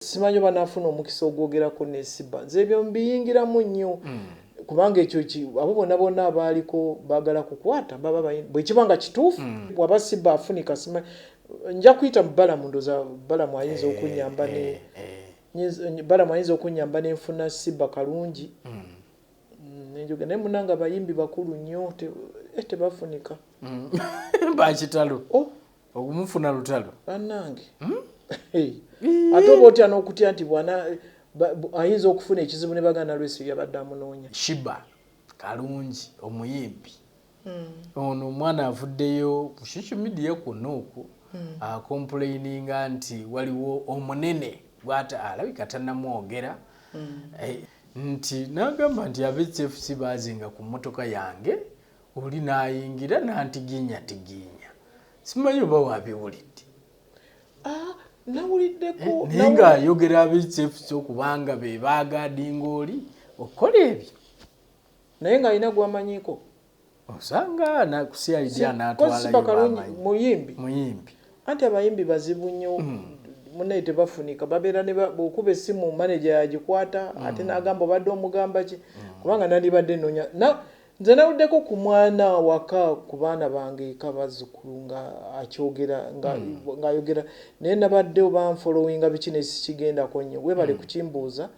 Simanyi oba naafuna omukisa ogwogerako nesiba. Nze ebyo mbiyingiramu nnyo, kubanga ekyo abo bonna bonna abaaliko baagala kukwata baba bwe kiba nga kituufu. Bw'aba Siba afunika, simanyi, nja kuyita mu Balamu. Ndooza Balamu ayinza okunyamba ne Balamu ayinza okunyamba nenfuna Siba Kalungi. Nenjoga naye. Munanga abayimbi bakulu nnyo, tebafunika. Bakitalo. Oh. Okumufuna lutalo. Bannange. Hey. Ate oba otya n'okutya nti bwana ayinza okufuna ekizibu ne baganda lwesi yabadde amunoonya. Shiba Kalungi omuyimbi ono, omwana avuddeyo ku social media kwonna okwo acomplaininga nti waliwo omunene bwata alabika tannamwogera. Nti n'agamba nti aba SFC baazinga ku mmotoka yange, oli n'ayingira n'antiginya tiginya. Simanyi oba wabiwulidde. Ah, nawuliddeko. Naye ng'ayogera aba SFC okubanga be baagaadinga oli okukola ebyo. Naye ng'alina gwamanyiiko. Osanga ku CID. Siba anaatwalayo Kalungi bamanyi. Muyimbi. Muyimbi. Anti abayimbi bazibu nnyo munaye, tebafunika. Babeera ne bw'okuba essimu, manager yagikwata, ate n'agamba obadde omugamba ki, kubanga nandibadde noonya nze nawuliddeko ku mwana waka, ku baana bange eka, bazzukulu, nga akyogera, ng'ayogera, naye nabadde oba nfollowinga biki nesikigendako nnyo. Webale kukimbuuza,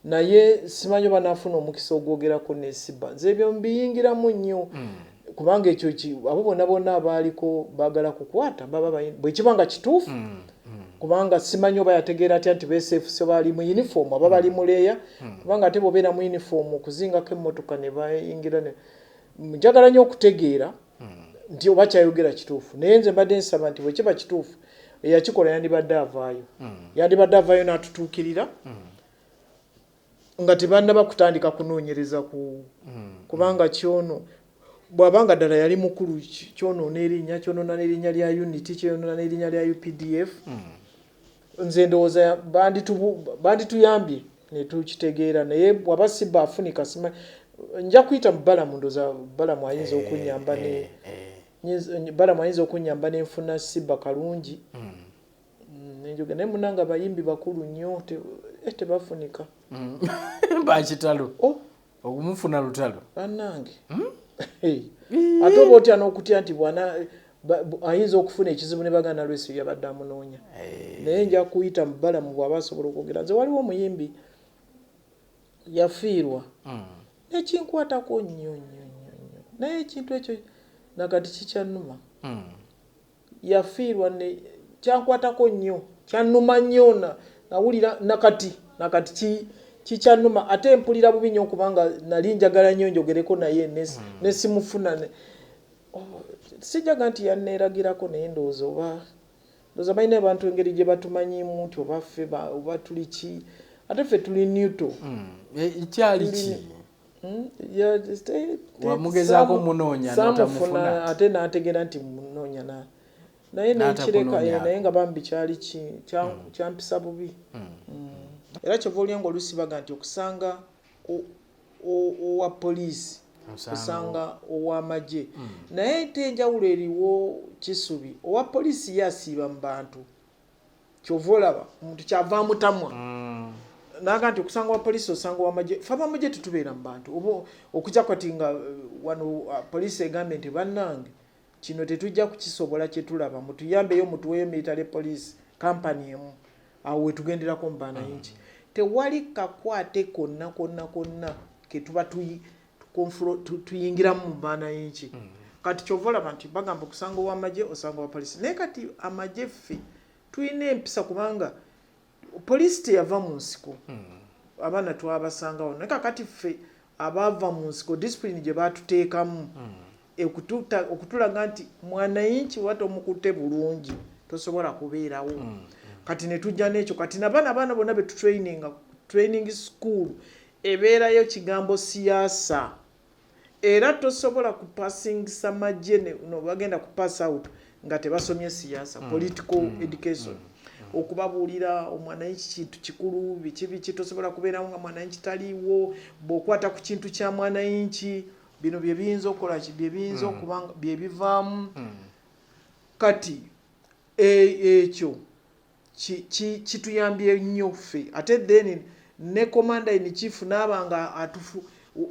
naye simanyi oba naafuna omukisa ogwogerako nesiba. Nze ebyo mbiyingiramu nnyo, kubanga ekyo abo bonna bonna abaaliko baagala kukwata baba bwe kiba nga kituufu, kubanga simanyi oba yategeera atya nti ba SFC bali mu uniform aba bali mu leeya, kubanga ate bw'obeera mu uniform okuzingako emmotoka ne bayingira ne njagala nnyo okutegeera nti oba kyayogera kituufu. Naye nze mbadde nsaba nti bwe kiba kituufu, eyakikola yandibadde avaayo, yandibadde avaayo n'atutuukirira nga tebannaba kutandika kunoonyereza ku, kubanga kyono bw'abanga ddala yali mukulu, kyonoona erinnya, kyonoona n'erinnya lya unity, kyonoona n'erinnya lya UPDF. Nze ndowooza bandituyambye ne tukitegeera. Naye bw'aba Siba afunika, simanyi, nja kuyita mu Balamu. Ndowooza Balamu ayinza okunyamba ne Balamu ayinza okunyamba nenfuna Siba Kalungi. Nenjoga naye. Munanga abayimbi bakulu nnyo, tebafunika. Bakitalo. Oh. Okumufuna lutalo. Bannange. Hey. Ate oba otya n'okutya nti bwana ayinza okufuna ekizibu ne baganda lwesi yabadde amunoonya. Naye nja kuyita mu Balamu bw'aba asobola okwogera. Nze waliwo omuyimbi yafiirwa, nekinkwatako nnyo nnyo nnyo nnyo, naye ekintu ekyo nakati kikyannuma. Yafiirwa ne kyankwatako nnyo, kyannuma nnyo, nawulira nakati kikyannuma. Ate mpulira bubi nnyo kubanga nali njagala nnyo njogereko naye nesimufuna. Oh, sijjaga nti yanneeragirako, naye ndowooza oba ndowooza balina abantu engeri gye batumanyimu nti oba ffe oba tuli ki, ate ffe tuli neutral. Kyali ki? Wamugezaako munoonya Saamufuna. n'otamufuna? Ate n'ategeera nti munoonya naye nenkireka. N'atakunoonyaako. Naye nga bambi kyali kyampisa bubi. Era kyova olya nga oluusi baga nti okusanga owa poliisi osanga ow'amagye, naye ate enjawulo eriwo kisubi, owa poliisi ye asiiba mu bantu. Kyova olaba omuntu kyava amutamwa naga nti okusanga wa poliisi osanga ow'amagye. Fe ab'amagye tetubeera mu bantu, oba okujja kati nga wano poliisi egambye nti bannange kino tetujja kukisobola, kyetulaba mutuyambeyo, mutuweyo military police company emu, awo wetugenderako mu bananchi. Tewali kakwate konna konna konna ketuba tuyingiramu mu bananchi. Kati kyova olaba nti bagamba okusanga ow'amagye osanga owa poliisi, naye kati amagye ffe tulina empisa, kubanga poliisi teyava mu nsiko, abaana twabasangawo. Naye kakati ffe abaava mu nsiko, discipline gye batuteekamu okutulaga nti mwananchi oba tomukutte bulungi tosobola kubeerawo. Kati ne tujja n'ekyo. Kati nabaana abaana bonna be tutraininga, training school ebeerayo kigambo siyaasa, era tosobola kupasingisa magye no bagenda ku pass out nga tebasomye siyaasa, political education, okubabuulira omwananchi kintu kikulu, biki biki. Tosobola kubeerawo nga mwananchi taliiwo. Bw'okwata ku kintu kya mwananchi, bino bye biyinza okukola ki, bye biyinza okuba nga bye bivaamu. Kati ekyo Kituyambye nnyo ffe. Ate then ne commander in chief naaba nga atufu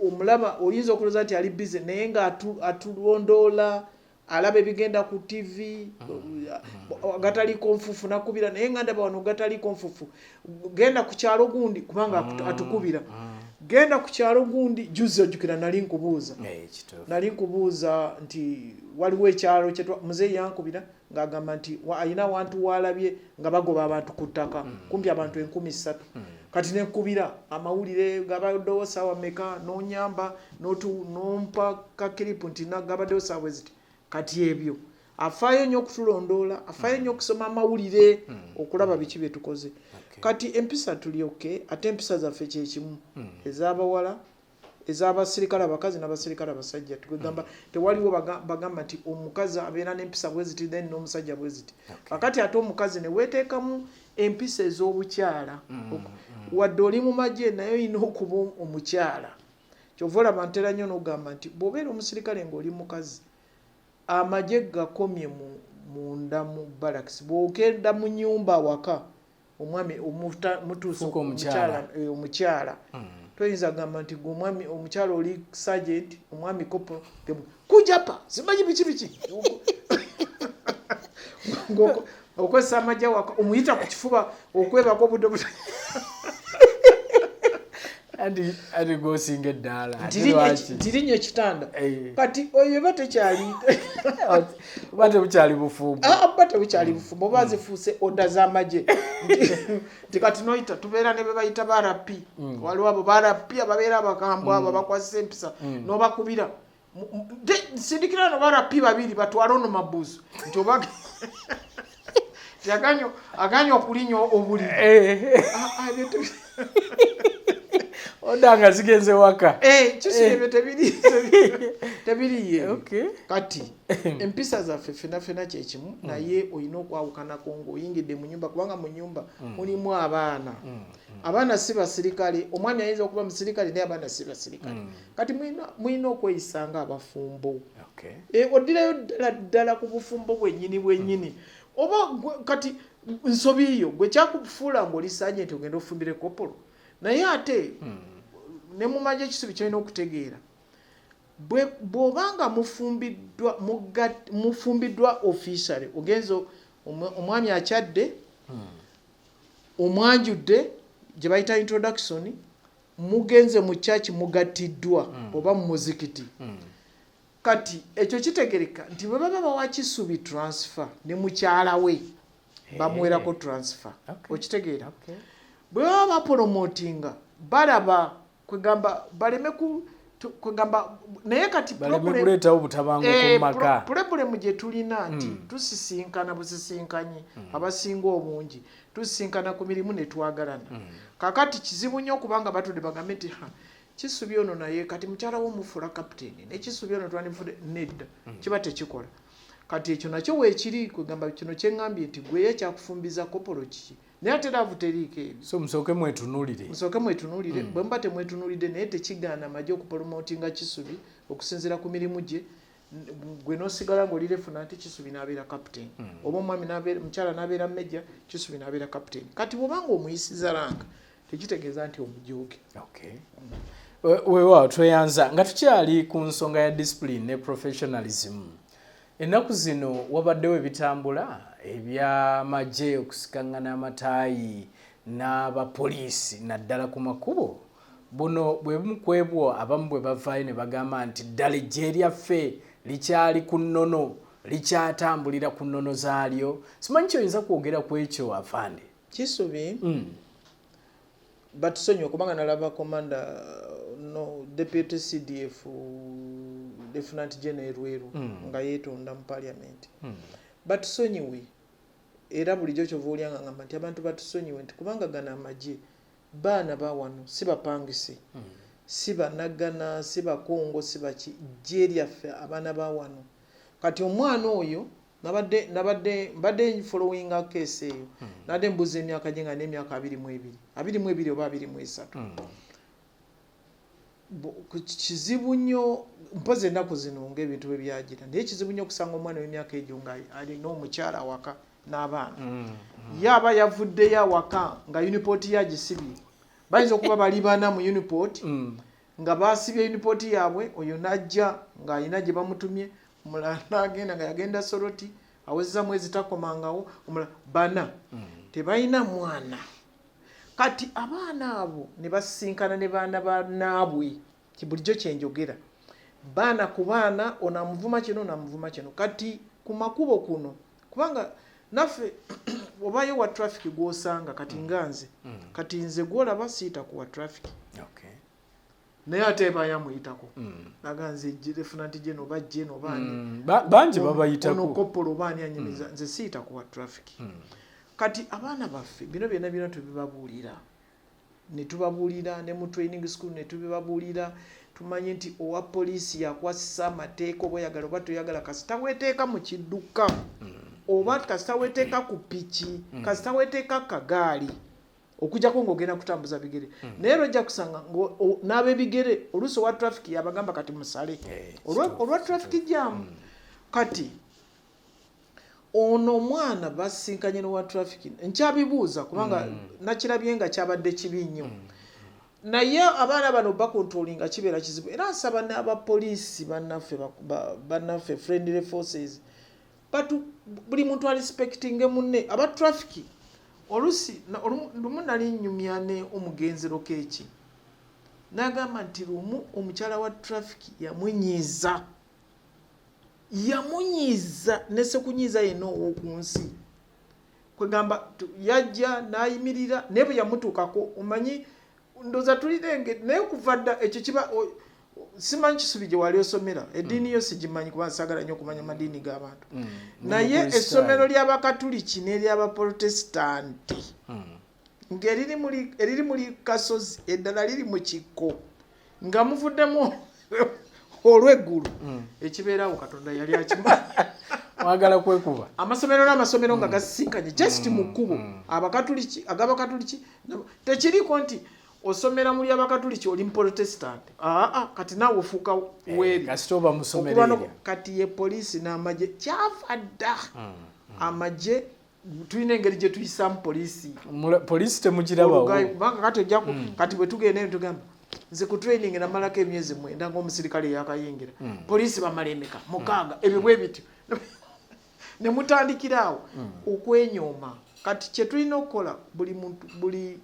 omulaba, oyinza okulowooza nti ali busy, naye nga atulondoola, alaba ebigenda ku TV gataliko nfufu, nakubira naye nga ndaba wano gataliko nfufu, genda ku kyalo gundi, kubanga atukubira, genda ku kyalo gundi. Juzi ojjukira nali nkubuuza, nali nkubuuza nti waliwo ekyalo muzeeyi yankubira ng'agamba nti alina awantu waalabye nga bagoba abantu ku ttaka, kumpi abantu 3000. Kati nenkubira amawulire gabaddewo saawa meka, n'onyamba nompa ka clip nti gabaddewo saawa ziti. Kati ebyo afaayo nnyo okutulondoola, afaayo nnyo okusoma amawulire, okulaba biki bye tukoze. Kati empisa tuli okay. Ate empisa zaffe kyekimu, ez'abawala, ez'abasirikale abakazi n'abasirikale abasajja. Tugamba tewaliwo bagamba nti omukazi abeera n'empisa bwe ziti, then n'omusajja bwe ziti. Kakati ate omukazi ne weeteekamu empisa ez'obukyala, wadde oli mu magye, naye olina okuba omukyala. Kyova olaba ntera nnyo n'ogamba nti bw'obeera omusirikale ng'oli mukazi, amagye gakomye munda mu barracks. Bw'ogenda mu nyumba awaka, omwami mutuuse omukyala, omukyala toyinza gamba nti gwe omwami omukyala oli sergeant, omwami corporal, kujapa simanyi biki biki, okozesa amagye waka, omuyita ku kifuba okwebaka obudde. Ati gosinga eddaala. Ntirinnya ekitanda. Kati oyo eba tekyali oba tebukyali bufumbo. Oba tebukyali bufumbo, oba zifuuse order z'amagye nti kati noyita tubeera ne be bayita ba RP. Waliwo abo ba RP ababeera abakambwe, abo abakwasisa empisa, n'obakubira, sindikira no ba RP babiri batwale ono mabuuzo nti oba ti aganya okulinya obuliri. Order nga zigenze waka. Kisi ebyo tebiriyo. Kati empisa zaffe fena fena kyekimu, naye olina okwawukanako ng'oyingidde mu nyumba, kubanga mu nyumba mulimu abaana. Abaana si basirikale. Omwami ayinza okuba musirikale, naye abaana si basirikale. Kati mulina okweyisa nga abafumbo. Oddirayo ddala ddala ku bufumbo bwennyini bwennyini. Oba kati nsobi yo gwe kyakufuula ng'oli sergeant ogenda ofumbire kopolo, naye ate ne mu magye ekisubi kyolina okutegeera, bw'obanga mufumbiddwa, mufumbiddwa officially, ogenze omwami akyadde, omwanjudde gye bayita introduction, mugenze mu church, mugattiddwa, oba mu muzikiti. Kati ekyo kitegereka nti bwe baba bawa Kisubi transfer, ne mukyala we bamuwerako transfer. Okitegeera? Bwe baba bapromotinga, balaba kwegamba baleme kwegamba, naye kati baleme kuleetawo butabanguko mu maka. Problem gye tulina nti tusisinkana busisinkanyi, abasinga obungi tusisinkana ku mirimu ne twagalana. Kakati kizibu nnyo okubanga batudde bagambe nti, "Ha, Kisubi ono, naye kati mukyala wo mufuula captain, ne Kisubi ono twandifudde." Nedda, kiba tekikola. Kati ekyo nakyo weekiri. Kwegamba kino kyeŋŋambye nti gweyo ekyakufumbiza kopolo kiki, naye ate love teriiko ebyo. So musooke mwetunuulire. Musooke mwetunuulire. Bwe muba temwetunuulidde, naye tekigaana magye okupromotinga Kisubi okusinziira ku mirimu gye, gwe n'osigala ng'oli lieutenant, Kisubi n'abeera captain, oba omwami mukyala n'abeera major, Kisubi n'abeera captain. Kati bw'obanga omuyisiza rank, tekitegeeza nti omujooge. Okay. Weewaawo, tweyanza. Nga tukyali ku nsonga ya discipline ne professionalism, ennaku zino wabaddewo ebitambula ebyamagye okusikaŋŋana amataayi n'abapoliisi, naddala ku makubo. Buno bwe bumu ku ebwo abamu bwe bavaayo ne bagamba nti ddala eggye lyaffe likyali ku nnono, likyatambulira ku nnono zaalyo. Simanyi kyoyinza kwogera ku ekyo, afande. Kisubi, batusonyiwe, kubanga nalaba commander, no, deputy CDF, Lieutenant General Rweru, nga yeetonda mu parliament. Batusonyiwe. Era bulijjo kyova olyanga ngamba nti abantu batusonyiwe, nti kubanga gano amagye baana bawano, si bapangise, si banagana, si bakongo, si baki, ggye lyaffe abaana ba wano. Kati omwana oyo nabadde mbadde followinga case eyo, nabadde mbuuza emyaka gye, nga n'emyaka 22, 22 oba 23. Kizibu nnyo mpozi ennaku zino ng'ebintu bwe byagira, naye kizibu nnyo okusanga omwana w'emyaka egyo nga alina omukyala awaka. N'abaana, ye aba yavuddeyo awaka nga uniport ye agisibye. Bayinza okuba bali bana mu uniport, nga basibye uniport yaabwe. Oyo najja ng'alina gye bamutumye, omulala n'agenda nga yagenda Soroti, awezeza mwezi takomangawo, omulala. Bana tebalina mwana. Kati abaana abo ne basisinkana ne baana banaabwe. Bulijjo kyenjogera, baana ku baana, ono amuvuma kino, ono amuvuma kino. Kati ku makubo kuno, kubanga naffe obayo wa traffic gwosanga, kati nga nze, kati nze gwolaba siita ku wa traffic, naye ate eba yamuyitako, naga nze lieutenant general oba gen oba ani. Bangi ono babayitako. Kopolo oba ani anyumiza, nze siyita ku wa traffic. Kati abaana baffe bino byonna byonna tubibabuulira, ne tubabuulira ne mu training school ne tubibabuulira. Tumanye nti owa poliisi yakwasisa amateeka, oba oyagala oba toyagala. Kasita weeteeka mu kidduka, oba kasita weeteeka ku piki, kasita weeteeka kagaali, okujjako ng'ogenda kutambuza bigere. Naye era ojja kusanga n'ab'ebigere oluusi owa traffic yabagamba kati musale olwa traffic jam. Kati ono omwana basinkanye n'owa traffic. Nkyabibuuza kubanga nakirabye nga kyabadde kibi nnyo, naye abaana bano bacontrollinga kibeera kizibu. Era nsaba n'abapoliisi bannaffe, bannaffe friendly forces, batu buli muntu arespectinge munne. Aba traffic olusi lumu nali nnyumya ne omugenzi Lokeki, n'agamba nti lumu omukyala wa traffic yamunyiiza, yamunyiiza nesekunyiiza yenna ow'oku nsi. Kwegamba yajja n'ayimirira, naye bwe yamutuukako, omanyi ndooza tulirenge naye kuva dda ekyo kiba simanyi Kisubi gye wali osomera, eddiini yo sigimanyi kuba saagala nnyo okumanya madiini g'abantu, naye Mukristaayo. Essomero ly'Abakatuliki n'ery'Abaprotesitanti ng'eriri eriri muli kasozi, eddala liri mu kikko, nga muvuddemu olw'eggulu, ekibeerawo Katonda yali akimanyi. Mwagala kwekuba. Amasomero n'amasomero nga gasisinkanye just mu kkubo, Abakatuliki, ag'Abakatuliki tekiriko nti osomera muli Abakatuliki oli Muprotestant, aa, kati naawe ofuuka weeri. Kasita oba musomero Okuba eryo. Kati ye poliisi n'amagye kyava dda. Amagye tulina engeri gye tuyisaamu poliisi. Poliisi temugirabawo. Olugayo, kubanga kati ojja kati bwe tugenda eno tugamba nze ku training namalako emyezi 9 ng'omusirikale yakayingira, poliisi bamala emeka? 6. Ebyo bwe bityo ne mutandikira awo okwenyooma. Kati kye tulina okukola, buli muntu, buli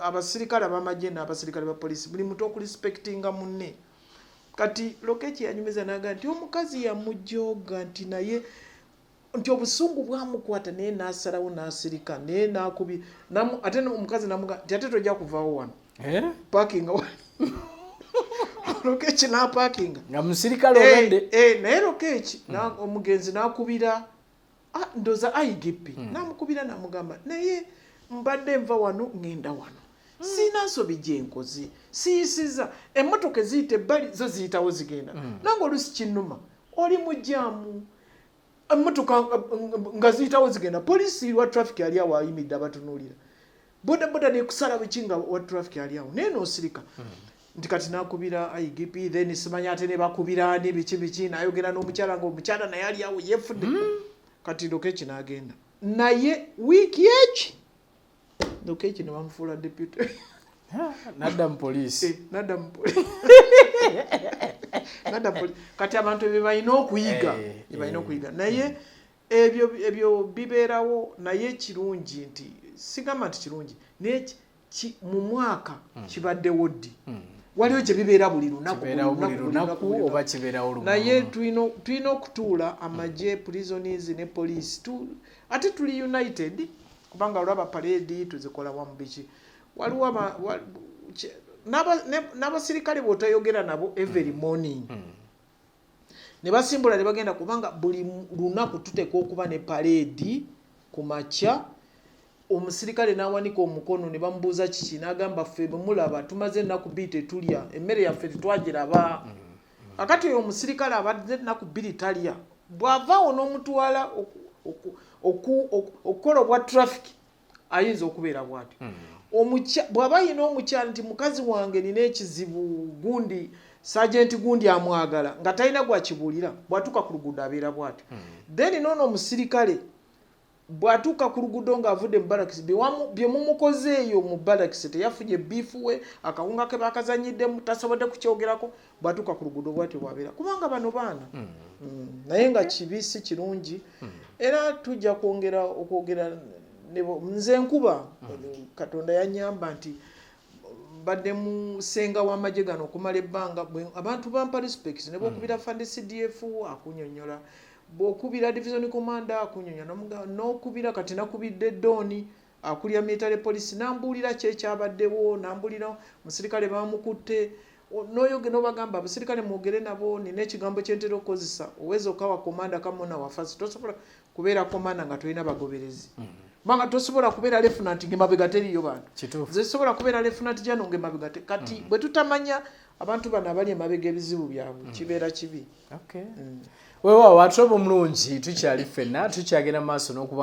abasirikale ab'amagye n'abasirikale ba poliisi, buli muntu okurespectinga munne. Kati Lokeki yanyumiza naga nti omukazi yamujoga, nti naye nti obusungu bwamukwata, naye n'asalawo n'asirika, naye n'akubi ate omukazi namuga nti ate tojja kuvaawo wano. Eh? Parkinga. Lokeki n'aparkinga. Nga musirikale olwedde. Naye Lokeki omugenzi n'akubira, ndoza IGP, n'amukubira n'amugamba, naye mbadde nva wano ŋŋenda wano, siina nsobi gye nkoze, siyisiza emmotoka eziyita ebbali zo ziyitawo zigenda. Nange oluusi kinnuma, oli mu jam, emmotoka nga ziyitawo zigenda, poliisi wa traffic ali awo ayimiridde abatunuulira, bodaboda nekusala biki nga wa traffic ali awo, naye noosirika. Nti kati nakubira IGP, then simanya ate ne bakubira ani, biki biki, nayogera n'omukyala nga omukyala naye ali awo yeefudde. Kati Lokeki n'agenda, naye wiiki eki Lokeki ne bamufuula deputy. Nadda mu poliisi. Nadda mu nadda mu kati abantu ebyo balina okuyiga, bye balina okuyiga, naye ebyo bibeerawo. Naye kirungi nti, sigamba nti kirungi, naye mu mwaka kibaddewo ddi? Waliwo kye bibeera buli lunaku, buli Kibeerawo buli lunaku, buli lunaku, lunaku buli oba lunaku. kibeerawo lumu? Naye tulina okutuula, amagye, prisons ne police, ate tuli united, kubanga olwaba parade tuzikola wamu, biki. Waliwo n'abasirikale bw'otayogera nabo every morning ne basimbula ne bagenda, kubanga buli lunaku tuteekwa okuba ne parade ku makya. Omusirikale n'awanika omukono ne bamubuuza kiki, n'agamba ffe bwe mulaba tumaze ennaku 2 tetulya, emmere yaffe tetwagiraba. Kakati oyo omusirikale abadde ennaku 2 talya, bw'avaawo n'omutwala okukola obwa traffic, ayinza okubeera bw'atyo. Bw'aba ayina omukyala nti mukazi wange nina ekizibu, gundi sergeant gundi amwagala, nga talina gwakibuulira, bw'atuuka ku luguudo abeera bw'atyo. Then noono omusirikale Bw'atuuka ku luguudo ng'avudde mu barracks, bye mumukozeeyo mu barracks, teyafunye beef we, akawunga ke bakazanyiddemu tasobodde kukyogerako. Bw'atuuka ku luguudo bwatyo bwabeera, kubanga bano baana. Naye nga kibi, si kirungi. Era tujja kwongera okwogera. Nze nkuba Katonda yanyamba nti mbadde mu ssenga w'amagye gano okumala ebbanga. Abantu bampa respect. Ne bwokubira afande CDF akunyonyola, bwokubira division commander akunyonyola, n'okubira kati nakubidde Dooni akulya military police, nambuulira kyekyabaddewo, nambuulira omusirikale bamukutte. Noyoge nobagamba abasirikale mwogere nabo. Nina ekigambo kyentera okukozesa: oweza okawa komanda kamona wafasi. Tosobola kubeera komanda nga tolina bagoberezi, kubanga tosobola kubeera lieutenant ng'emabega teriyo bantu. Nze sobola kubeera lieutenant general ng'emabega kati bwe tutamanya abantu bano abali emabega ebizibu byabwe, kibeera kibi. Weewaawo, ate oba omulungi tukyali ffenna tukyagenda maaso n'okuba.